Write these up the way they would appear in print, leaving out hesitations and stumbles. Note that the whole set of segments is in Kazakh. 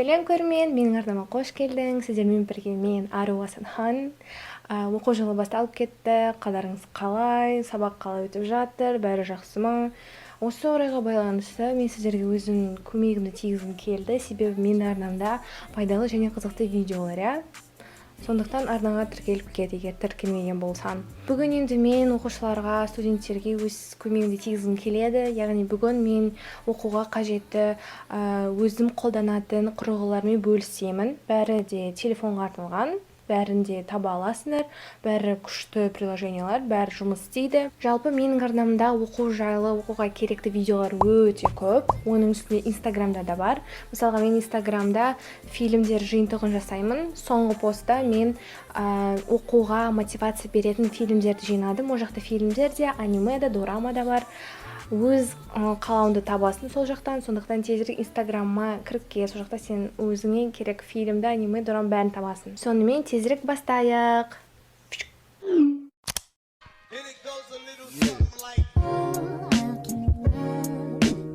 Сәлем, көрермен! Менің арнама қош келдің! Сіздермен бірге мен, Ару Асанхан. Оқу жылы басталып кетті. Қалдарыңыз қалай? Сабақ қалай өтіп жатыр? Бәрі жақсы ма? Осы орайға байланысты мен сіздерге өзім көмегімді тигізгім келді, себебі менің арнамда пайдалы және қызықты видеолар, иә. Сондықтан арнаға тіркеліп кет, егер тіркелмеген болсаң. Бүгін енді мен оқушыларға, студенттерге өз көмегімді тигізгім келеді, яғни бүгін мен оқуға қажетті, өзім қолданатын құрылғылармен бөлісемін. Бәрі де телефонға арналған, бәрін де таба аласыңдар, бәрі күшті приложениялар, бәрі жұмыс істейді. Жалпы, менің арнамда оқу жайлы, оқуға керекті видеолар өте көп. Оның үстіне Инстаграмда да бар. Мысалға, мен Инстаграмда фильмдер жиынтығын жасаймын. Соңғы постта мен оқуға мотивация беретін фильмдерді жинадым. Ол жақта фильмдер де, аниме де, дорама да бар. Өз қалауыңды табасың сол жақтан. Сондықтан тезірек Инстаграмма кіріп кел, сол жақта сен өзіңе керек фильмді, аниме, дорама, бәрін табасың. Сонымен, тезірек бастайық. And it goes a little something like.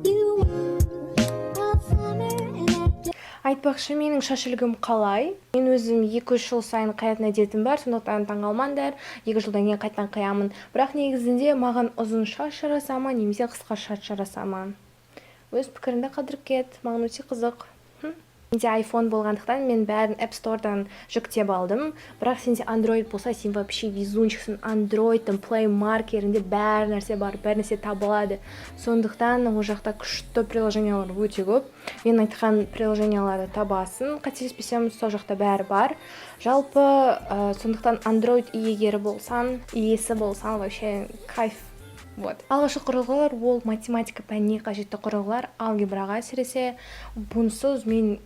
You all summer and after. Айтпақшы, менің шаш үлгім қалай? Мен өзім 2-3 жыл сайын қиятын әдетім бар, сондықтан таңғалмаңдар, 2 жылдан кейін қайтадан қиямын. Бірақ негізінде маған ұзын шаш жараса ма немесе қысқа шаш жараса ма? Өз пікіріңді қалдырып кет, маған өте қызық. Менде iPhone болғандықтан, мен бәрін App Store'дан жүктеп алдым. Бірақ сенде Android болса, сен вообще везунчиксің. Androidтың Play Marketінде бәр нәрсе бар, бәр нәрсе табылады. Сондықтан ол жақта күшті приложениялар өте көп. Мен айтқан приложенияларды табасың, қателеспесем, сол жақта бәрі бар. Жалпы, сондықтан Android иегері болсаң, иесі болсаң, вообще кайф. Вот, алғашқы құрылғылар ол математика пәніне қажетті құрылғылар, алгебраға әсіресе. Бұнсыз мен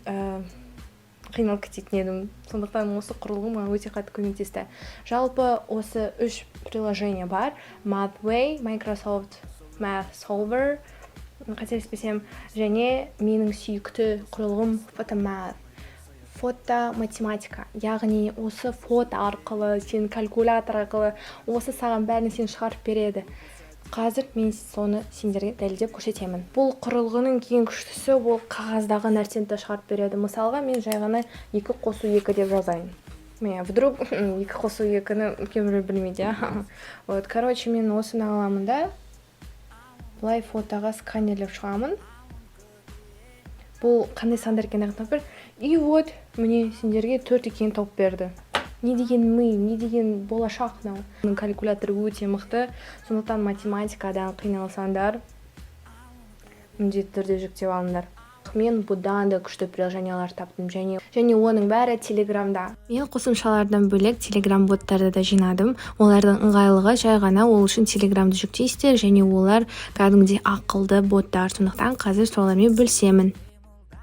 қиналып кететін едім. Сондықтан осы құрылғы маған өте қатты көмектесті. Жалпы, осы үш приложение бар: Mathway, Microsoft Math Solver, қателеспесем, және менің сүйікті құрылғым Photomath, фото математика, яғни осы фото арқылы сен, калькулятор арқылы осы саған бәрін сен шығарып береді. Қазір мен соны сендерге дәлелдеп көрсетемін. Бұл құрылғының ең күштісі, ол қағаздағы нәрсені де шығарып береді. Мысалға, мен жай ғана 2 қосу 2 деп жазайын. Міне, вдруг 2 қосу 2-ні кейбіреулер білмейді, иә. Вот, короче, мен осыны аламын да, былай фотоға сканерлеп шығамын, бұл қандай сандар екенін тауып бер. И вот, міне, сендерге 4 екенін тауып берді. Не деген ми, не деген болашақ мынау! Калькулятор өте мықты, сондықтан математикадан қиналсаңдар, міндетті түрде жүктеп алыңдар. Мен бұдан да күшті приложениялар таптым және оның бәрі Телеграмда. Мен қосымшалардан бөлек Телеграм боттарды да жинадым. Олардың ыңғайлығы жай ғана ол үшін Телеграмды жүктейсіздер және олар кәдімгідей ақылды боттар. Сондықтан қазір солармен бөлісемін.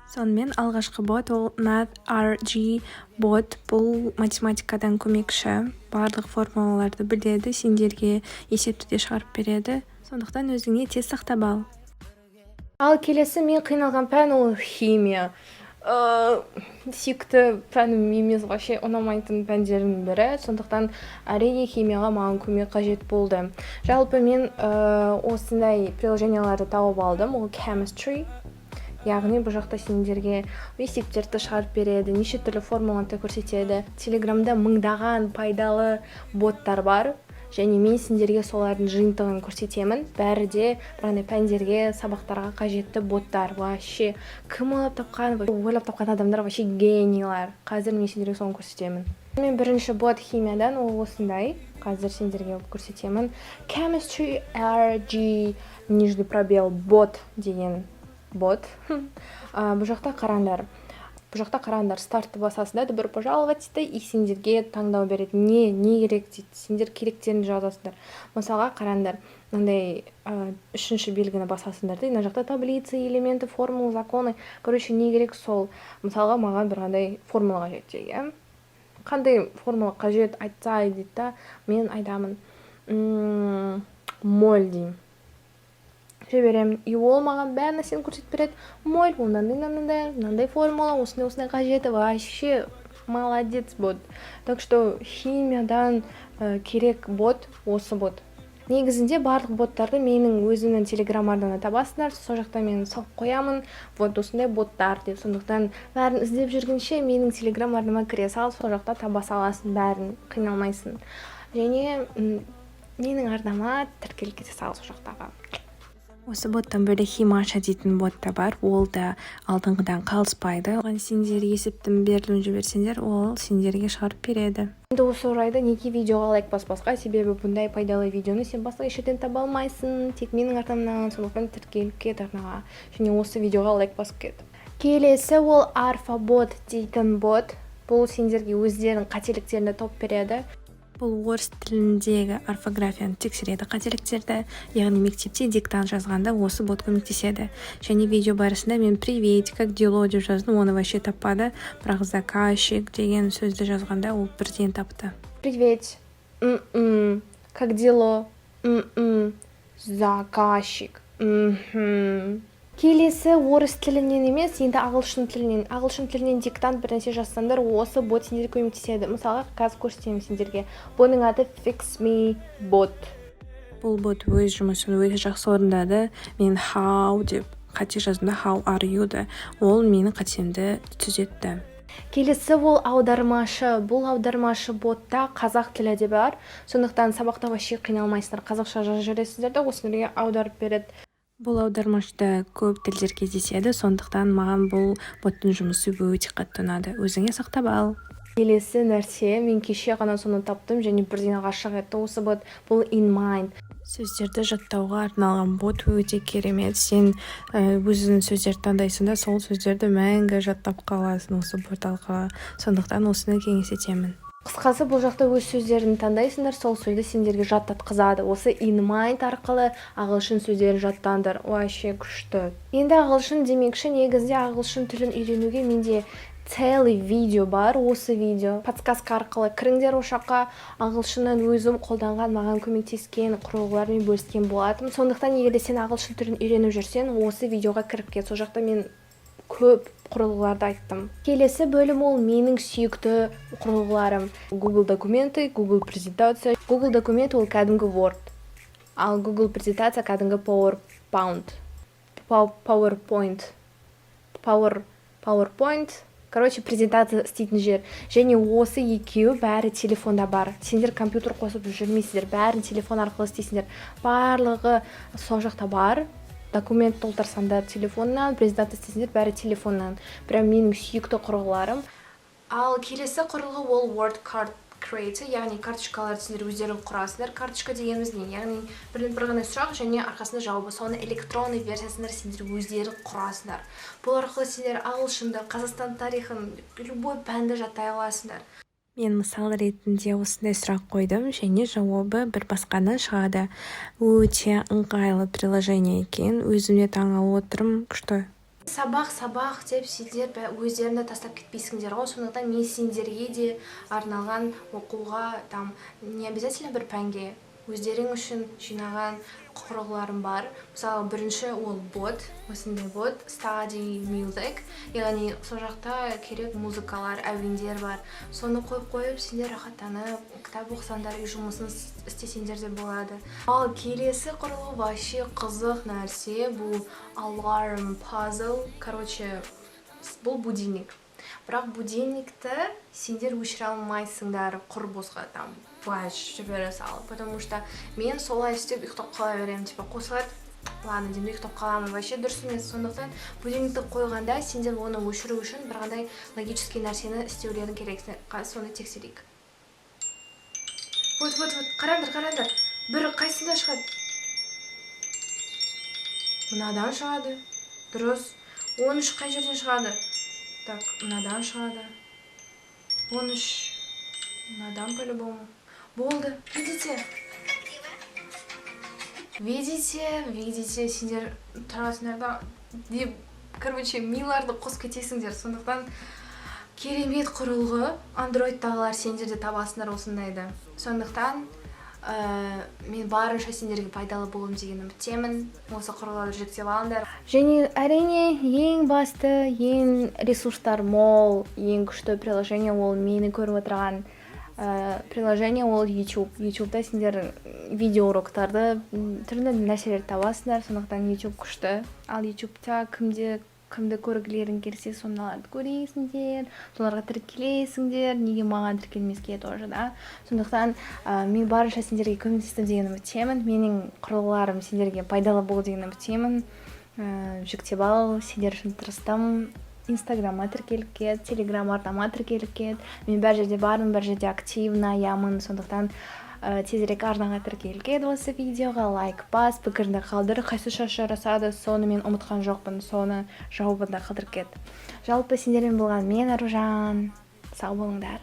Сонымен, алғашқы бот ол Math RG бот. Бұл математикадан көмекші, барлық формулаларды біледі, сендерге есепті де шығарып береді. Сондықтан өзіңе тез сақтап ал. Ал келесі мен қиналған пән ол химия. Сүйікті пәнім емес, вообще ұнамайтын пәндердің бірі. Сондықтан, әрине, химияға маған көмек қажет болды. Жалпы, мен осындай приложенияларды тауып алдым. Ол Chemistry, яғни бұл жақта сендерге есептерді шығарып береді, неше түрлі формуланы көрсетеді. Телеграмда мыңдаған пайдалы боттар бар және мен сендерге солардың жиынтығын көрсетемін. Бәрі де бір пәндерге, сабақтарға қажетті боттар. Вообще, кім ойлап тапқан? Ойлап тапқан адамдар вообще генийлар. Қазір мен сендерге соны көрсетемін. Мен бірінші бот химиядан, ол осындай, қазір сендерге көрсетемін. Chemistry RG нижний пробел бот деген бот. Бұл жақта қараңдар, бұл жақта қараңдар, стартты басасың да, «Добро пожаловать» дейді и сендерге таңдау береді, не керек дейді. Сендер керектерін жазасыңдар. Мысалға, қараңдар, мынандай үшінші белгіні басасыңдар да, мына жақта таблицы, элементы, формулы, законы, короче, не керек сол. Мысалға, маған бір қандай формула қажет дейік, иә. «Қандай формула қажет, айтсай», — дейді да. Мен айтамын, «моль» деймін, жіберемін, и ол маған бәр нәрсені көрсетіп береді. Моль ол мынандай, мынандай, мынандай формула, осындай, осындай қажеті. Вообще молодец бот. Так что химиядан керек бот осы бот. Негізінде барлық боттарды менің өзімнің Телеграм арнамда табасыңдар. Сол жақта мен салып қоямын, вот осындай боттар деп. Сондықтан бәрін іздеп жүргенше, менің Телеграм арнама кіре сал, сол жақта таба саласың бәрін, қиналмайсың. Және менің арнама тіркеліп кете сал сол жақтағы. Осы боттан бөлек Химаша дейтін бот та бар, ол да алдыңғыдан қалыспайды. Оған сендер есептің берілуін жіберсеңдер, ол сендерге шығарып береді. Енді осы орайда неге видеоға лайк баспасқа? Себебі бұндай пайдалы видеоны сен басқа еш жерден таба алмайсың, тек менің арнамнан. Сондықтан тіркеліп кет арнаға және осы видеоға лайк басып кет. Келесі ол Арфабот дейтін бот. Бұл сендерге өздерінің қателіктеріңді тауып береді. Бұл орыс тіліндегі орфографияны тексереді, қателіктерді, яғни мектепте диктант жазғанда осы бот көмектеседі. Және видео барысында мен «Привет, как дела?» деп жаздым, оны вообще таппады, бірақ «заказчик» деген сөзді жазғанда ол бірден тапты. Привет. Как дела? Заказчик. Мхм. Келесі орыс тілінен емес, енді ағылшын тілінен. Ағылшын тілінен диктант, бір нәрсе жазсаңдар, осы бот сендерге көмектеседі. Мысалға, қазір көрсетемін сендерге. Бұның аты Fix Me бот. Бұл бот өз жұмысын өте жақсы орындады. Мен «how» деп қате жаздым да, «how are you» да, ол менің қатемді түзетті. Келесі ол аудармашы. Бұл аудармашы ботта қазақ тілі де бар, сондықтан сабақта вообще қиналмайсыңдар. Қазақша жазып жібересіздер да, ол сендерге аударып береді. Бұл аудармашыда көп тілдер кездеседі, сондықтан маған бұл боттың жұмысы өте қатты ұнады. Өзіңе сақтап ал. Келесі нәрсе, мен кеше ғана соны таптым және бірден ғашық етті осы бот. Бұл InMind. Сөздерді жаттауға арналған бот, өте керемет. Сен өзің сөздерді таңдайсың да, сол сөздерді мәңгі жаттап қаласың осы бот арқылы. Сондықтан осыны кеңес етемін. Қысқасы, бұл жақта өз сөздерін таңдайсыңдар, сол сөзді сендерге жаттатқызады. Осы InMind арқылы ағылшын сөздерін жаттаңдар, вообще күшті. Енді ағылшын демекші, негізінде ағылшын тілін үйренуге менде целый видео бар. Осы видео подсказка арқылы кіріңдер ол жаққа. Ағылшыннан өзім қолданған, маған көмектескен құрылғылармен бөліскен болатынмын. Сондықтан егер де сен ағылшын тілін үйреніп жүрсең, осы видеоға кіріп кет, сол жақта мен көп құрылғыларды айттым. Келесі бөлім ол менің сүйікті құрылғыларым: Google документы, Google презентация. Google документ ол кәдімгі Word, ал Google презентация кәдімгі PowerPoint, PowerPoint, короче, презентация істейтін жер. Және осы екеуі бәрі телефонда бар. Сендер компьютер қосып жүрмейсіздер, бәрін телефон арқылы істейсіңдер. Барлығы сол жақта бар. Документ толтырсаңдар телефоннан, презентация істесеңдер, бәрі телефоннан. Прям менің сүйікті құрылғыларым. Ал келесі құрылғы ол Word Card Creator, яғни карточкаларды сендер өздерің құрасыңдар. Карточка дегеніміз не? Яғни бір ғана сұрақ және арқасында жауабы. Соны электронный версиясында сендер өздерің құрасыңдар. Бұл арқылы сендер ағылшынды, Қазақстан тарихын, любой пәнді жаттай аласыңдар. Мен мысал ретінде осындай сұрақ қойдым және жауабы бір басқадан шығады. Өте ыңғайлы приложение екен, өзім де таңғалып отырмын, күшті. Сабақ, сабақ деп сендер өздеріңді тастап кетпейсіңдер ғой. Сондықтан мен сендерге де арналған оқуға, там не обязательно бір пәнге, өздерің үшін жинаған құрылғыларым бар. Мысалы, бірінші ол бот, осындай бот, Study Music, яғни сол жақта керек музыкалар, әуендер бар. Соны қойып қойып, сендер рахаттанып кітап оқысаңдар, үй жұмысын істесеңдер де болады. Ал келесі құрылғы вообще қызық нәрсе. Бұл Alarm Puzzle. Короче, бұл будильник, бірақ будильникті сендер өшіре алмайсыңдар құр босқа там былай жібере салып, потому что мен солай істеп ұйықтап қала беремін. Типа қосылады, ладно деймін де, ұйықтап қаламын. Вообще дұрыс емес. Сондықтан будильникті қойғанда сендер оны өшіру үшін бір қандай логический нәрсені істеулерің керек. Қазір соны тексерейік. Вот, вот, вот, қараңдар, қараңдар, бір қайсында шығады? Мынадан шығады, дұрыс. 13 қай жерден шығады? Так, мынадан шығады. 13 мынадан по-любому. Болды, видите, видите, видите? Сендер тұрасыңдар да деп, короче, миларды қосып кетесіңдер. Сондықтан керемет құрылғы. Андроидтағылар, сендер де табасыңдар осындайды. Сондықтан мен барынша сендерге пайдалы болдым деген үміттемін. Осы құрылғыларды жүктеп алыңдар. Және, әрине, ең басты, ең ресурстар мол, ең күшті приложение ол мені көріп отырған Приложение ол YouTube. YouTube'да сендер видео уроктарды, түрлі нәрселерді табасыңдар, сондықтан YouTube күшті. Ал YouTube'та кімде кімді көргілерің келсе, соналарды көресіңдер, соларға тіркелесіңдер. Неге маған тіркелмеске тоже, да? Сондықтан мен барынша сендерге көмектестім деген үміттемін. Менің құрылғыларым сендерге пайдалы болды деген үміттемін. Жүктеп ал, сендер үшін тырыстым. Инстаграмға тіркеліп кет, Телеграм арнама тіркеліп кет. Мен бәр жерде бармын, бәр жерде активныймын, сондықтан тезірек арнаға тіркеліп кет, осы видеоға лайк бас, пікіріңді қалдыр. Қайсы шаш жарасады, соны мен ұмытқан жоқпын, соны жауабын да қалдырып кет. Жалпы, сендермен болған мен, Аружан. Сау болыңдар.